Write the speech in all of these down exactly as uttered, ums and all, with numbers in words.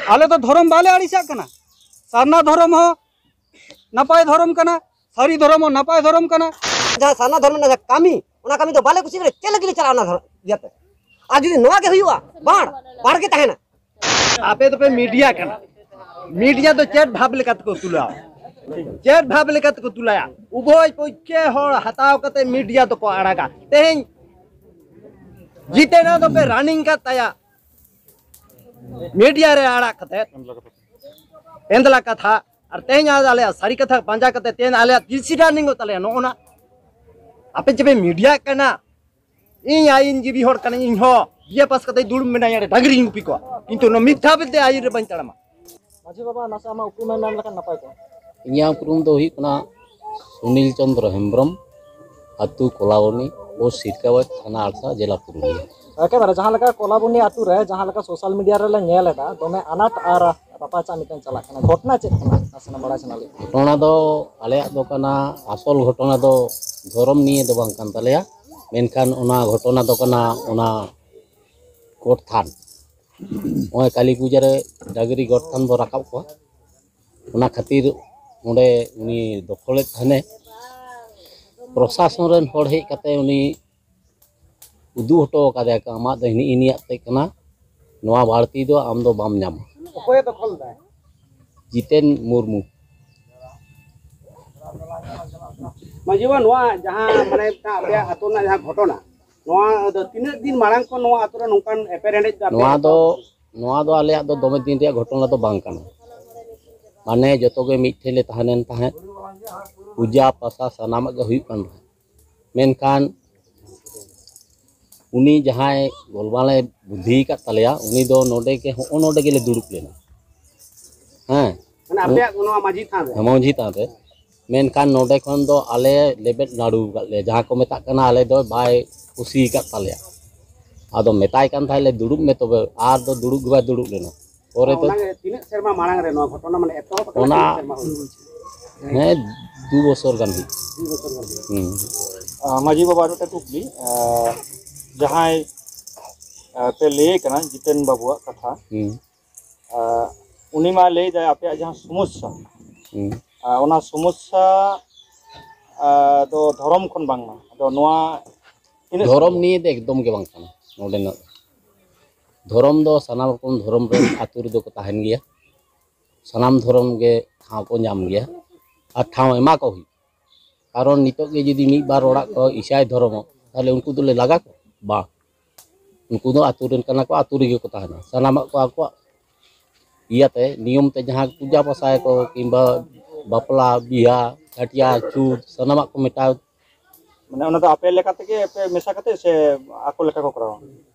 ᱟᱞᱮ ᱫᱚ ᱫᱷᱚᱨᱚᱢ ᱵᱟᱞᱮ ᱟᱹᱲᱤᱥᱟᱜ ᱠᱟᱱᱟ᱾ ᱥᱟᱨᱱᱟ ᱫᱷᱚᱨᱚᱢ ᱦᱚᱸ ᱱᱟᱯᱟᱭ ᱫᱷᱚᱨᱚᱢ ᱠᱟᱱᱟ, ᱥᱟᱹᱨᱤ ᱫᱷᱚᱨᱚᱢ ᱦᱚᱸ ᱱᱟᱯᱟᱭ ᱫᱷᱚᱨᱚᱢ ᱠᱟᱱᱟ᱾ ᱡᱟᱦᱟᱸ ᱥᱟᱨᱱᱟ ᱫᱷᱚᱨᱚᱢ ᱨᱮᱱᱟᱜ ᱡᱟᱦᱟᱸ ᱠᱟᱹᱢᱤ, ᱚᱱᱟ ᱠᱟᱹᱢᱤ ᱫᱚ ᱵᱟᱞᱮ ᱠᱩᱥᱤᱭᱟᱜ ᱠᱟᱱᱟ᱾ ᱪᱮᱫ ᱞᱟᱹᱜᱤᱫ ᱞᱮ ᱪᱟᱞᱟᱜᱼᱟ ᱚᱱᱟ ᱫᱷᱚᱨᱚᱢ ᱤᱭᱟᱹᱛᱮ? ᱟᱨ ᱡᱩᱫᱤ ᱱᱚᱣᱟ ᱜᱮ ᱦᱩᱭᱩᱜᱼᱟ, ᱵᱟᱲ, ᱵᱟᱲ ᱜᱮ ᱛᱟᱦᱮᱱᱟ᱾ ᱟᱯᱮ ᱫᱚᱯᱮ ᱢᱤᱰᱤᱭᱟ ᱠᱟᱱᱟ᱾ ᱢᱤᱰᱤᱭᱟ ᱫᱚ ᱪᱮᱫ ᱵᱷᱟᱵᱽ ᱞᱮᱠᱟ ᱛᱮᱠᱚ ᱛᱩᱞᱟᱹᱣᱟ? ᱪᱮᱫ ᱵᱷᱟᱵᱽ ᱞᱮᱠᱟ ᱛᱮᱠᱚ ᱛᱩᱞᱟᱹᱭᱟ? ᱩᱵᱷᱚᱭ ᱯᱚᱠᱠᱷᱮ ᱦᱚᱲ ᱦᱟᱛᱟᱣ ᱠᱟᱛᱮ ᱢᱤᱰᱤᱭᱟ ᱫᱚᱠᱚ ᱟᱲᱟᱜᱟ᱾ ᱛᱮᱦᱮᱧ ᱡᱤᱛᱮᱱᱟ ᱫᱚᱯᱮ ᱨᱟᱱᱤᱝ ᱠᱟᱫ ᱛᱟᱭᱟ, ᱢᱤᱰᱤᱭᱟ ᱨᱮ ᱟᱲᱟᱜ ᱠᱟᱛᱮ ᱮᱱᱫᱞᱟ ᱠᱟᱛᱷᱟ᱾ ᱟᱨ ᱛᱮᱦᱮᱧ ᱟᱞᱮᱭᱟᱜ ᱥᱟᱹᱨᱤ ᱠᱟᱛᱷᱟ ᱯᱟᱸᱡᱟ ᱠᱟᱛᱮ ᱛᱮᱦᱮᱧ ᱟᱞᱮᱭᱟᱜ ᱛᱤᱥ ᱨᱟᱱᱤᱝ ᱚᱜ ᱛᱟᱞᱮᱭᱟ? ᱱᱚᱜᱼᱚ ᱱᱟ ᱟᱯᱮ ᱪᱮᱯᱮ ᱢᱤᱰᱤᱭᱟ ᱠᱟᱱᱟ᱾ ᱤᱧ ᱟᱭᱤᱱ ᱡᱤᱵᱤ ᱦᱚᱲ ᱠᱟᱹᱱᱟᱹᱧ, ᱤᱧ ᱦᱚᱸ ᱵᱤᱭᱮ ᱯᱟᱥ ᱠᱟᱛᱮ ᱫᱩᱲᱩᱵ ᱢᱮᱱᱟᱧ, ᱰᱟᱝᱨᱤᱧ ᱜᱩᱯᱤ ᱠᱚᱣᱟ, ᱠᱤᱱᱛᱩ ᱱᱚᱣᱟ ᱢᱤᱛᱷᱟ ᱵᱤᱫᱽᱫᱟᱹ ᱟᱭᱤᱱ ᱨᱮ ᱵᱟᱹᱧ ᱛᱟᱲᱟᱢᱟ᱾ ᱢᱟᱹᱡᱷᱤ ᱵᱟᱵᱟ, ᱱᱟᱥᱮ ᱟᱢᱟᱜ ᱩᱯᱨᱩᱢ ᱮᱢ ᱢᱮᱱ ᱞᱮᱠᱷᱟᱱ ᱱᱟᱯᱟᱭ ᱠᱚᱜᱼᱟ᱾ ᱤᱧᱟᱹᱜ ᱩᱯᱨᱩᱢ ᱫᱚ ᱦᱩᱭᱩᱜ ᱠᱟᱱᱟ ᱥᱩᱱᱤᱞ ᱪᱚᱸᱫᱽᱨᱚ ᱦᱮᱢᱵᱨᱚᱢ, ᱟᱹᱛᱩ ᱠᱚᱞᱟᱵᱚᱱᱤ, ᱯᱳᱥᱴ ᱥᱤᱨᱠᱟᱵᱟᱫᱽ, ᱛᱷᱟᱱᱟ ᱟᱲᱥᱟ, ᱡᱮᱞᱟ ᱯᱩᱨᱩᱞᱤᱭᱟᱹ᱾ ᱮᱠᱮᱵᱟᱨᱮ ᱡᱟᱦᱟᱸ ᱞᱮᱠᱟ ᱠᱚᱞᱟᱵᱚᱱᱤ ᱟᱹᱛᱩ ᱨᱮ ᱡᱟᱦᱟᱸ ᱞᱮᱠᱟ ᱥᱳᱥᱟᱞ ᱢᱤᱰᱤᱭᱟ ᱨᱮᱞᱮ ᱧᱮᱞ ᱮᱫᱟ, ᱫᱚᱢᱮ ᱟᱱᱟᱴ ᱟᱨ ᱨᱟᱯᱟᱪᱟᱜ ᱢᱤᱫᱴᱮᱱ ᱪᱟᱞᱟᱜ ᱠᱟᱱᱟ, ᱜᱷᱚᱴᱚᱱᱟ ᱪᱮᱫ ᱠᱟᱱᱟ? ᱱᱟᱥᱮᱱᱟᱜ ᱵᱟᱲᱟᱭ ᱥᱟᱱᱟ ᱞᱤᱧᱟ᱾ ᱜᱷᱚᱴᱚᱱᱟ ᱫᱚ ᱟᱞᱮᱭᱟᱜ ᱫᱚ ᱠᱟᱱᱟ, ᱟᱥᱚᱞ ᱜᱷᱚᱴᱚᱱᱟ ᱫᱚ ᱫᱷᱚᱨᱚᱢ ᱱᱤᱭᱮ ᱫᱚ ᱵᱟᱝ ᱠᱟᱱ ᱛᱟᱞᱮᱭᱟ, ᱢᱮᱱᱠᱷᱟᱱ ᱚᱱᱟ ᱜᱷᱚᱴᱚᱱᱟ ᱫᱚ ᱠᱟᱱᱟ ᱚᱱᱟ ᱜᱚᱴ ᱛᱷᱟᱱ᱾ ᱱᱚᱜᱼᱚᱭ ᱠᱟᱹᱞᱤ ᱯᱩᱡᱟᱹ ᱨᱮ ᱰᱟᱹᱝᱨᱤ ᱜᱚᱴ ᱛᱷᱟᱱ ᱵᱚ ᱨᱟᱠᱟᱵ ᱠᱚᱣᱟ, ᱚᱱᱟ ᱠᱷᱟᱹᱛᱤᱨ ᱚᱸᱰᱮ ᱩᱱᱤ ᱫᱚᱠᱷᱚᱞᱮᱫ ᱛᱟᱦᱮᱱᱮ᱾ ᱯᱨᱚᱥᱟᱥᱚᱱ ᱨᱮᱱ ᱦᱚᱲ ᱦᱮᱡ ᱠᱟᱛᱮ ᱩᱱᱤ ᱩᱫᱩᱜ ᱦᱚᱴᱚ ᱟᱠᱟᱫᱮᱭᱟ ᱠᱚ, "ᱟᱢᱟᱜ ᱫᱚ ᱦᱤᱱᱤ ᱤᱱᱤᱭᱟᱜ ᱛᱮ ᱠᱟᱱᱟ, ᱱᱚᱣᱟ ᱵᱟᱹᱲᱛᱤ ᱫᱚ ᱟᱢ ᱫᱚ ᱵᱟᱢ ᱧᱟᱢᱟ᱾" ᱚᱠᱚᱭᱮ ᱫᱚᱠᱷᱚᱞ ᱫᱟᱭ? ᱡᱤᱛᱮᱱ ᱢᱩᱨᱢᱩ᱾ ᱢᱟᱹᱡᱷᱤ ᱵᱟᱵᱟ, ᱱᱚᱣᱟ ᱡᱟᱦᱟᱸ ᱢᱟᱱᱮ ᱢᱤᱫᱴᱟᱝ ᱟᱯᱮᱭᱟᱜ ᱟᱹᱛᱩ ᱨᱮᱱᱟᱜ ᱡᱟᱦᱟᱸ ᱜᱷᱚᱴᱚᱱᱟ, ᱱᱚᱣᱟ ᱫᱚ ᱛᱤᱱᱟᱹᱜ ᱫᱤᱱ ᱢᱟᱲᱟᱝ ᱠᱷᱚᱱ ᱱᱚᱣᱟ ᱟᱹᱛᱩ ᱨᱮ ᱱᱚᱝᱠᱟᱱ ᱮᱯᱮᱨᱦᱮᱸᱰᱮᱡ ᱫᱚ ᱟᱯᱮ ᱱᱚᱣᱟ ᱫᱚ, ᱮᱛᱚᱦᱚᱵ? ᱱᱚᱣᱟ ᱫᱚ ᱟᱞᱮᱭᱟᱜ ᱫᱚ ᱫᱚᱢᱮ ᱫᱤᱱ ᱨᱮᱭᱟᱜ ᱜᱷᱚᱴᱚᱱᱟ ᱫᱚ ᱵᱟᱝ ᱠᱟᱱᱟ᱾ ᱢᱟᱱᱮ ᱡᱚᱛᱚ ᱜᱮ ᱢᱤᱫ ᱴᱷᱮᱱ ᱞᱮ ᱛᱟᱦᱮᱸ ᱞᱮᱱ ᱛᱟᱦᱮᱸᱫ, ᱯᱩᱡᱟ ᱯᱟᱥᱟ ᱥᱟᱱᱟᱢᱟᱜ ᱜᱮ ᱦᱩᱭᱩᱜ ᱠᱟᱱ ᱛᱟᱦᱮᱸᱫ᱾ ᱢᱮᱱᱠᱷᱟᱱ ᱩᱱᱤ ᱡᱟᱦᱟᱸᱭ ᱜᱚᱞᱢᱟᱞᱮ ᱵᱩᱫᱽᱫᱷᱤ ᱟᱠᱟᱫ ᱛᱟᱞᱮᱭᱟ, ᱩᱱᱤ ᱫᱚ ᱱᱚᱰᱮ ᱜᱮ, ᱦᱚᱸᱜᱼᱚ ᱱᱚᱰᱮ ᱜᱮᱞᱮ ᱫᱩᱲᱩᱵ ᱞᱮᱱᱟ᱾ ᱦᱮᱸ᱾ ᱢᱟᱱᱮ ᱟᱯᱮᱭᱟᱜ ᱱᱚᱣᱟ ᱢᱟᱹᱡᱷᱤ ᱛᱷᱟᱱ ᱨᱮ? ᱦᱮᱸ, ᱢᱟᱹᱡᱷᱤ ᱛᱷᱟᱱ ᱨᱮ᱾ ᱢᱮᱱᱠᱷᱟᱱ ᱱᱚᱰᱮ ᱠᱷᱚᱱ ᱫᱚ ᱟᱞᱮ ᱞᱮᱵᱮᱫ ᱞᱟᱹᱰᱩ ᱟᱠᱟᱫ ᱞᱮᱭᱟ, ᱡᱟᱦᱟᱸ ᱠᱚ ᱢᱮᱛᱟᱜ ᱠᱟᱱᱟ, ᱟᱞᱮ ᱫᱚ ᱵᱟᱭ ᱠᱩᱥᱤ ᱟᱠᱟᱫ ᱛᱟᱞᱮᱭᱟ᱾ ᱟᱫᱚ ᱢᱮᱛᱟᱭ ᱠᱟᱱ ᱛᱟᱦᱮᱸᱫ ᱞᱮ, "ᱫᱩᱲᱩᱵ ᱢᱮ ᱛᱚᱵᱮ", ᱟᱨ ᱫᱚ ᱫᱩᱲᱩᱵ ᱜᱮ ᱵᱟᱭ ᱫᱩᱲᱩᱵ ᱞᱮᱱᱟ᱾ ᱯᱚᱨᱮ ᱫᱚ ᱚᱱᱟᱜᱮ ᱛᱤᱱᱟᱹᱜ ᱥᱮᱨᱢᱟ ᱢᱟᱲᱟᱝ ᱨᱮ ᱱᱚᱣᱟ ᱜᱷᱚᱴᱚᱱᱟ, ᱢᱟᱱᱮ, ᱮᱛᱚᱦᱚᱵ ᱟᱠᱟᱱᱟ? ᱚᱱᱟ ᱛᱤᱱᱟᱹᱜ ᱥᱮᱨᱢᱟ ᱦᱩᱭ? ᱦᱮᱸ, ᱫᱩ ᱵᱚᱪᱷᱚᱨ ᱜᱟᱱ ᱦᱩᱭᱩᱜ᱾ ᱫᱩ ᱵᱚᱪᱷᱚᱨ ᱜᱟᱱ ᱦᱩᱭᱩᱜ᱾ ᱦᱩᱸ᱾ ᱟᱸ, ᱢᱟᱹᱡᱷᱤ ᱵᱟᱵᱟ, ᱟᱨ ᱢᱤᱫᱴᱟᱝ ᱠᱩᱠᱞᱤ, ᱟᱸ, ᱡᱟᱦᱟᱸᱭ, ᱟᱸ, ᱯᱮ ᱞᱟᱹᱭ ᱠᱟᱱᱟ ᱡᱤᱛᱮᱱ ᱵᱟᱵᱩᱣᱟᱜ ᱠᱟᱛᱷᱟ, ᱦᱩᱸ᱾ ᱟᱨ ᱩᱱᱤ ᱢᱟ ᱞᱟᱹᱭ ᱫᱟᱭ ᱟᱯᱮᱭᱟᱜ ᱡᱟᱦᱟᱸ ᱥᱚᱢᱚᱥᱥᱟ, ᱦᱩᱸ᱾ ᱟᱨ ᱚᱱᱟ ᱥᱚᱢᱚᱥᱥᱟ ᱟᱨ ᱫᱚ ᱫᱷᱚᱨᱚᱢ ᱠᱷᱚᱱ ᱵᱟᱝᱢᱟ᱾ ᱟᱫᱚ ᱱᱚᱣᱟ ᱛᱤᱱᱟᱹᱜ ᱫᱷᱚᱨᱚᱢ ᱥᱟᱹᱨᱤᱭᱟ? ᱱᱤᱭᱮ ᱫᱚ ᱮᱠᱫᱚᱢ ᱜᱮ ᱵᱟᱝ ᱠᱟᱱᱟ ᱱᱚᱰᱮᱱᱟᱜ᱾ ᱫᱷᱚᱨᱚᱢ ᱫᱚ ᱥᱟᱱᱟᱢ ᱨᱚᱠᱚᱢ ᱫᱷᱚᱨᱚᱢ ᱨᱮᱱ ᱟᱹᱛᱩ ᱨᱮᱫᱚ ᱠᱚ ᱛᱟᱦᱮᱱ ᱜᱮᱭᱟ, ᱥᱟᱱᱟᱢ ᱫᱷᱚᱨᱚᱢ ᱜᱮ ᱴᱷᱟᱶ ᱠᱚ ᱧᱟᱢ ᱜᱮᱭᱟ, ᱟᱨ ᱴᱷᱟᱶ ᱮᱢᱟ ᱠᱚ ᱦᱩᱭᱩᱜ᱾ ᱠᱟᱨᱚᱱ ᱱᱤᱛᱚᱜ ᱜᱮ ᱡᱩᱫᱤ ᱢᱤᱫ ᱵᱟᱨ ᱚᱲᱟᱜ ᱠᱚ ᱤᱥᱟᱭ ᱫᱷᱚᱨᱚᱢᱚᱜ, ᱛᱟᱦᱞᱮ ᱩᱱᱠᱩ ᱫᱚᱞᱮ ᱞᱟᱜᱟ ᱠᱚᱣᱟ? ᱵᱟᱝ᱾ ᱩᱱᱠᱩ ᱫᱚ ᱟᱹᱛᱩ ᱨᱮᱱ ᱠᱟᱱᱟ ᱠᱚ, ᱟᱹᱛᱩ ᱨᱮᱜᱮ ᱠᱚ ᱛᱟᱦᱮᱱᱟ᱾ ᱥᱟᱱᱟᱢᱟᱜ ᱠᱚ ᱟᱠᱚᱣᱟᱜ ᱤᱭᱟᱹᱛᱮ, ᱱᱤᱭᱚᱢ ᱛᱮ ᱡᱟᱦᱟᱸ ᱯᱩᱡᱟ ᱯᱟᱥᱟᱭᱟᱠᱚ ᱠᱤᱝᱵᱟ ᱵᱟᱯᱞᱟ, ᱵᱤᱦᱟ, ᱪᱷᱟᱹᱴᱭᱟᱹᱨ, ᱪᱷᱩᱛ, ᱥᱟᱱᱟᱢᱟᱜ ᱠᱚ ᱢᱮᱴᱟᱣ᱾ ᱢᱟᱱᱮ ᱚᱱᱟ ᱫᱚ ᱟᱯᱮ ᱞᱮᱠᱟ ᱛᱮᱜᱮ ᱯᱮ ᱢᱮᱥᱟ ᱠᱟᱛᱮ ᱥᱮ ᱟᱠᱚ ᱞᱮᱠᱟ ᱠᱚ ᱠᱚᱨᱟᱣᱟ?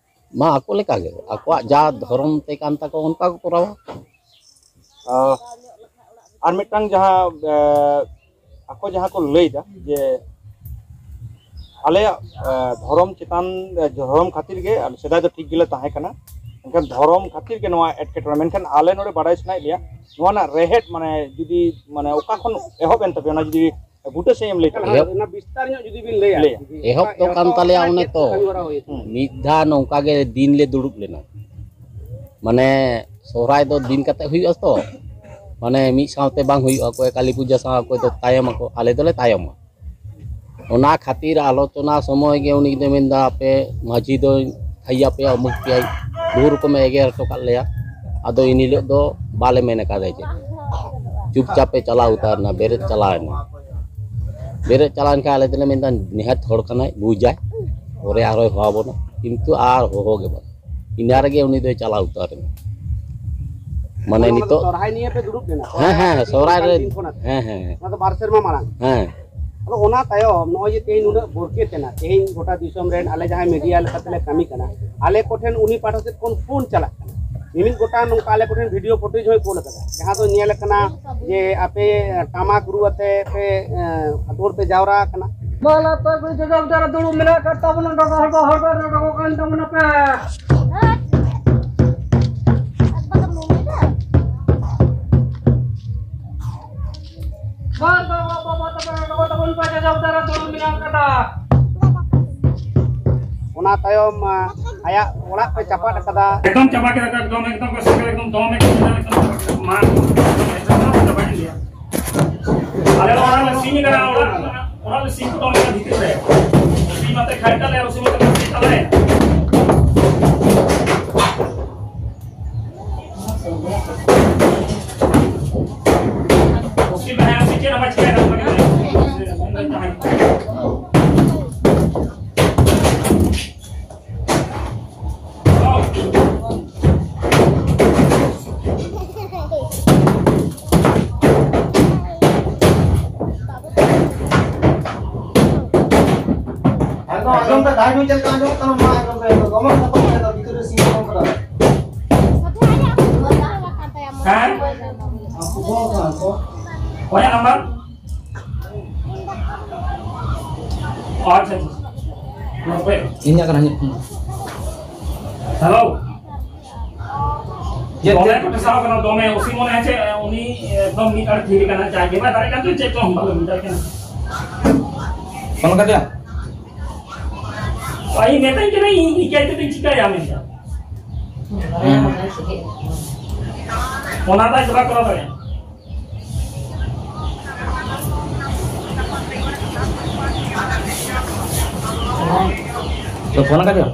ᱢᱟ ᱟᱠᱚ ᱞᱮᱠᱟ ᱜᱮ, ᱟᱠᱚᱣᱟᱜ ᱡᱟ ᱫᱷᱚᱨᱚᱢ ᱛᱮ ᱠᱟᱱ ᱛᱟᱠᱚ ᱚᱱᱠᱟ ᱠᱚ ᱠᱚᱨᱟᱣᱟ᱾ ᱟᱨ ᱟᱨ ᱢᱤᱫᱴᱟᱝ ᱡᱟᱦᱟᱸ, ᱮ, ᱟᱠᱚ ᱡᱟᱦᱟᱸ ᱠᱚ ᱞᱟᱹᱭᱫᱟ ᱡᱮ ᱟᱞᱮᱭᱟᱜ, ᱮ, ᱫᱷᱚᱨᱚᱢ ᱪᱮᱛᱟᱱ, ᱮ, ᱫᱷᱚᱨᱚᱢ ᱠᱷᱟᱹᱛᱤᱨ ᱜᱮ ᱟᱞᱮ ᱥᱮᱫᱟᱭ ᱫᱚ ᱴᱷᱤᱠ ᱜᱮᱞᱮ ᱛᱟᱦᱮᱸ ᱠᱟᱱᱟ, ᱢᱮᱱᱠᱷᱟᱱ ᱫᱷᱚᱨᱚᱢ ᱠᱷᱟᱹᱛᱤᱨ ᱜᱮ ᱱᱚᱣᱟ ᱮᱴᱠᱮᱴᱚᱬᱮ᱾ ᱢᱮᱱᱠᱷᱟᱱ ᱟᱞᱮ ᱱᱚᱰᱮ ᱵᱟᱲᱟᱭ ᱥᱟᱱᱟᱭᱮᱫ ᱞᱮᱭᱟ ᱱᱚᱣᱟ ᱨᱮᱱᱟᱜ ᱨᱮᱦᱮᱫ, ᱢᱟᱱᱮ ᱡᱩᱫᱤ, ᱢᱟᱱᱮ ᱚᱠᱟ ᱠᱷᱚᱱ ᱮᱦᱚᱵ ᱮᱱ ᱛᱟᱯᱮᱭᱟ, ᱚᱱᱟ ᱡᱩᱫᱤ ᱵᱩᱴᱟᱹ ᱥᱟᱺᱦᱤᱡ ᱮᱢ ᱞᱟᱹᱭ ᱛᱟᱵᱚᱱᱟ᱾ ᱮᱦᱚᱵ, ᱚᱱᱟ ᱵᱤᱥᱛᱟᱨ ᱧᱚᱜ ᱡᱩᱫᱤ ᱵᱤᱱ ᱞᱟᱹᱭᱟ᱾ ᱞᱟᱹᱭᱟ᱾ ᱡᱩᱫᱤ ᱮᱦᱚᱵ ᱫᱚ ᱚᱠᱟ ᱠᱟᱱ ᱛᱟᱞᱮᱭᱟ ᱮᱛᱚᱦᱚᱵ ᱚᱱᱮ ᱠᱷᱚᱱᱟᱜ ᱛᱚ᱾ ᱪᱮᱫ ᱠᱟᱹᱢᱤ ᱦᱚᱨᱟ ᱦᱩᱭ ᱟᱠᱟᱱᱟ? ᱢᱤᱫ ᱫᱷᱟᱣ ᱱᱚᱝᱠᱟ ᱜᱮ ᱫᱤᱱ ᱞᱮ ᱫᱩᱲᱩᱵ ᱞᱮᱱᱟ᱾ ᱢᱟᱱᱮ ᱥᱚᱦᱨᱟᱭ ᱫᱚ ᱫᱤᱱ ᱠᱟᱛᱮ ᱦᱩᱭᱩᱜᱼᱟ ᱛᱚ᱾ ᱢᱟᱱᱮ ᱢᱤᱫ ᱥᱟᱶᱛᱮ ᱵᱟᱝ ᱦᱩᱭᱩᱜᱼᱟ, ᱚᱠᱚᱭ ᱠᱟᱹᱞᱤ ᱯᱩᱡᱟᱹ ᱥᱟᱶ, ᱚᱠᱚᱭ ᱫᱚ ᱛᱟᱭᱚᱢ ᱟᱠᱚ, ᱟᱞᱮ ᱫᱚᱞᱮ ᱛᱟᱭᱚᱢᱟ᱾ ᱚᱱᱟ ᱠᱷᱟᱹᱛᱤᱨ ᱟᱞᱳᱪᱚᱱᱟ ᱥᱚᱢᱚᱭ ᱜᱮ ᱩᱱᱤ ᱫᱚᱭ ᱢᱮᱱᱫᱟ, "ᱟᱯᱮ ᱢᱟᱹᱡᱷᱤ ᱫᱚᱧ ᱛᱷᱟᱭᱟ ᱯᱮᱭᱟ, ᱩᱢᱩᱠ ᱯᱮᱭᱟᱭ", ᱵᱚᱦᱩ ᱨᱚᱠᱚᱢᱮ ᱮᱜᱮᱨ ᱦᱚᱴᱚ ᱠᱟᱜ ᱞᱮᱭᱟ᱾ ᱟᱫᱚ ᱤᱱ ᱦᱤᱞᱳᱜ ᱫᱚ ᱵᱟᱞᱮ ᱢᱮᱱ ᱟᱠᱟᱫᱟ ᱪᱮᱫ, ᱪᱩᱯᱪᱟᱯ ᱮ ᱪᱟᱞᱟᱣ ᱩᱛᱟᱹᱨ ᱮᱱᱟ, ᱵᱮᱨᱮᱫ ᱪᱟᱞᱟᱣ ᱮᱱᱟ᱾ ᱵᱮᱨᱮᱫ ᱪᱟᱞᱟᱣ ᱮᱱ ᱠᱷᱟᱱ ᱟᱞᱮ ᱫᱚᱞᱮ ᱢᱮᱱᱫᱟ, "ᱱᱤᱦᱟᱹᱛ ᱦᱚᱲ ᱠᱟᱱᱟᱭ, ᱵᱩᱡᱟᱭ, ᱯᱚᱨᱮ ᱟᱨᱦᱚᱸᱭ ᱦᱚᱦᱚ ᱟᱵᱚᱱᱟ", ᱠᱤᱱᱛᱩ ᱟᱨ ᱦᱚᱦᱚ ᱜᱮ ᱵᱟᱝ᱾ ᱤᱱᱟᱹ ᱨᱮᱜᱮ ᱩᱱᱤ ᱫᱚᱭ ᱪᱟᱞᱟᱣ ᱩᱛᱟᱹᱨ ᱮᱱᱟ᱾ ᱢᱟᱱᱮ ᱚᱱᱟ ᱫᱚ ᱱᱤᱛᱚᱜ ᱥᱚᱨᱦᱟᱭ ᱱᱤᱭᱮ ᱯᱮ ᱫᱩᱲᱩᱵ ᱞᱮᱱᱟ? ᱦᱮᱸ, ᱦᱮᱸ, ᱥᱚᱨᱦᱟᱭ ᱨᱮ᱾ ᱫᱤᱱ ᱠᱷᱚᱱᱟᱜ? ᱦᱮᱸ, ᱦᱮᱸ, ᱦᱮᱸ᱾ ᱚᱱᱟ ᱫᱚ ᱵᱟᱨ ᱥᱮᱨᱢᱟ ᱢᱟᱲᱟᱝ? ᱦᱮᱸ᱾ ᱟᱫᱚ ᱚᱱᱟ ᱛᱟᱭᱚᱢ ᱱᱚᱜᱼᱚᱭ ᱡᱮ ᱛᱮᱦᱮᱧ ᱱᱩᱱᱟᱹᱜ ᱵᱚᱨᱠᱮᱛ ᱮᱱᱟ, ᱛᱮᱦᱮᱧ ᱜᱚᱴᱟ ᱫᱤᱥᱚᱢ ᱨᱮᱱ ᱟᱞᱮ ᱡᱟᱦᱟᱸᱭ ᱢᱤᱰᱤᱭᱟ ᱞᱮᱠᱟ ᱛᱮᱞᱮ ᱠᱟᱹᱢᱤ ᱠᱟᱱᱟ, ᱟᱞᱮ ᱠᱚᱴᱷᱮᱱ ᱩᱱᱤ ᱯᱟᱦᱴᱟ ᱥᱮᱫ ᱠᱷᱚᱱ ᱯᱷᱳᱱ ᱪᱟᱞᱟᱜ ᱠᱟᱱᱟ᱾ ᱢᱤᱢᱤᱫ ᱜᱚᱴᱟᱝ ᱱᱚᱝᱠᱟ ᱟᱞᱮ ᱠᱚᱴᱷᱮᱱ ᱵᱷᱤᱰᱤᱭᱳ ᱯᱷᱩᱴᱮᱡᱽ ᱦᱚᱸᱭ ᱠᱳᱞ ᱟᱠᱟᱫᱟ, ᱡᱟᱦᱟᱸ ᱫᱚ ᱧᱮᱞ ᱟᱠᱟᱱᱟ ᱡᱮ ᱟᱯᱮ ᱴᱟᱢᱟᱠ ᱨᱩ ᱟᱛᱮ ᱯᱮ, ᱮᱸ, ᱟᱹᱛᱩ ᱦᱚᱲ ᱯᱮ ᱡᱟᱣᱨᱟ ᱟᱠᱟᱱᱟ᱾ ᱢᱟ ᱞᱟᱛᱟᱨ ᱠᱚ ᱡᱟᱭᱜᱟ ᱨᱮ ᱫᱩᱲᱩᱵ ᱢᱮᱱᱟᱜ ᱟᱠᱟᱫ ᱛᱟᱵᱚᱱᱟ, ᱰᱚᱜᱚ ᱦᱚᱲ ᱫᱚ ᱦᱚᱲ ᱫᱚ ᱰᱚᱜᱚ ᱠᱟᱱ ᱛᱟᱵᱚᱱᱟ ᱯᱮ᱾ ᱵᱟᱨ ᱵᱟᱵᱟ ᱵᱟᱵᱟ ᱛᱟᱵᱚᱱ ᱰᱚᱜᱚ ᱛᱟᱵᱚᱱ ᱯᱮ, ᱡᱟᱭᱜᱟ ᱨᱮ ᱫᱩᱲᱩᱵ ᱢᱮᱱᱟᱜ ᱟᱠᱟᱫᱟ᱾ ᱚᱱᱟ ᱛᱟᱭᱚᱢ, ᱟ, ᱟᱭᱟᱜ ᱚᱲᱟᱜ ᱠᱚ ᱪᱟᱯᱟᱫ ᱟᱠᱟᱫᱟ᱾ ᱮᱠᱫᱚᱢ ᱪᱟᱵᱟ ᱠᱮᱫᱟ ᱠᱚ, ᱮᱠᱫᱚᱢ, ᱮᱠᱫᱚᱢ ᱠᱚ ᱥᱮᱸᱜᱮᱞ, ᱮᱠᱫᱚᱢ ᱫᱚᱢᱮ ᱠᱚ ᱢᱮᱱᱟ, ᱮᱠᱫᱚᱢ ᱪᱟᱵᱟ ᱠᱮᱫᱟ ᱠᱚ᱾ ᱢᱟ, ᱮᱠᱫᱚᱢ ᱪᱟᱵᱟ ᱠᱮᱫ ᱜᱮᱭᱟ᱾ ᱟᱞᱮ ᱚᱲᱟᱜ ᱞᱮ ᱥᱤᱧ ᱠᱟᱱᱟ, ᱚᱲᱟᱜ, ᱚᱲᱟᱜ ᱞᱮ ᱥᱤᱧ ᱠᱩᱴᱟᱹᱢ ᱠᱟᱱᱟ ᱵᱷᱤᱛᱤᱨ ᱨᱮ᱾ ᱥᱤᱧ ᱢᱟᱛᱮ ᱠᱷᱟᱡ ᱛᱟᱞᱮ, ᱟᱨ ᱥᱤᱧ ᱢᱟᱛᱮ ᱠᱷᱟᱡ ᱛᱟᱞᱮ᱾ ᱥᱤᱧ ᱢᱟᱛᱮ ᱪᱮᱫ ᱦᱚᱸ ᱵᱟᱭ ᱪᱤᱠᱟᱹᱭᱟ, ᱚᱱᱟ ᱜᱮ᱾ ᱟᱸᱡᱚᱢ ᱫᱟ, ᱫᱟᱜ ᱧᱩ ᱪᱮᱫ ᱞᱮᱠᱟ ᱟᱸᱡᱚᱢᱚᱜ ᱠᱟᱱᱟ, ᱢᱟ ᱟᱸᱡᱚᱢ ᱯᱮ, ᱫᱚᱢᱮ ᱥᱟᱯᱷᱟ ᱜᱮᱭᱟ, ᱜᱤᱫᱽᱨᱟᱹ ᱥᱤᱧ ᱠᱚ ᱠᱟᱱᱟ᱾ ᱦᱮᱸ? ᱚᱠᱚᱭᱟᱜ ᱱᱟᱢᱵᱟᱨ? ᱟᱪᱪᱷᱟ, ᱟᱪᱪᱷᱟ᱾ ᱱᱚᱰᱮ᱾ ᱤᱧᱟᱹᱜ ᱠᱟᱱᱟ, ᱤᱧᱟᱹᱜ ᱠᱟᱱᱟ᱾ ᱦᱮᱞᱳ᱾ ᱪᱮᱫ, ᱫᱚᱢᱮ ᱪᱮᱫ? ᱠᱚ ᱴᱷᱮᱥᱟᱣ ᱠᱟᱱᱟ, ᱫᱚᱢᱮ᱾ ᱳᱥᱤ ᱢᱚᱱᱮ ᱦᱚᱪᱪᱷᱮ ᱩᱱᱤ ᱮᱠᱫᱚᱢ ᱢᱤᱫ ᱟᱲᱮ ᱛᱷᱤᱨ ᱠᱟᱱᱟ, ᱪᱟᱭ ᱜᱮ ᱵᱟᱭ ᱫᱟᱲᱮᱭᱟᱜ ᱠᱟᱱ ᱪᱚ ᱪᱮᱫ ᱪᱚᱝ ᱵᱟᱞᱮ ᱵᱩᱡᱽ ᱫᱟᱲᱮᱭᱟᱜ ᱠᱟᱱᱟ᱾ ᱯᱷᱳᱱ ᱠᱟᱫᱮᱭᱟ? ᱟᱡ ᱢᱮᱛᱟᱹᱧ ᱠᱟᱱᱟ, ᱤᱧ ᱤᱠᱟᱹᱭ ᱛᱮᱫᱚᱧ ᱪᱤᱠᱟᱹᱭᱟ ᱢᱮᱱᱛᱮ᱾ ᱦᱮᱸ᱾ ᱚᱱᱟ ᱫᱚ ᱟᱡ ᱵᱟᱭ ᱠᱚᱨᱟᱣ ᱫᱟᱲᱮᱭᱟᱜᱼᱟ᱾ ᱛᱚ ᱯᱷᱳᱱ ᱠᱟᱫᱮᱭᱟ?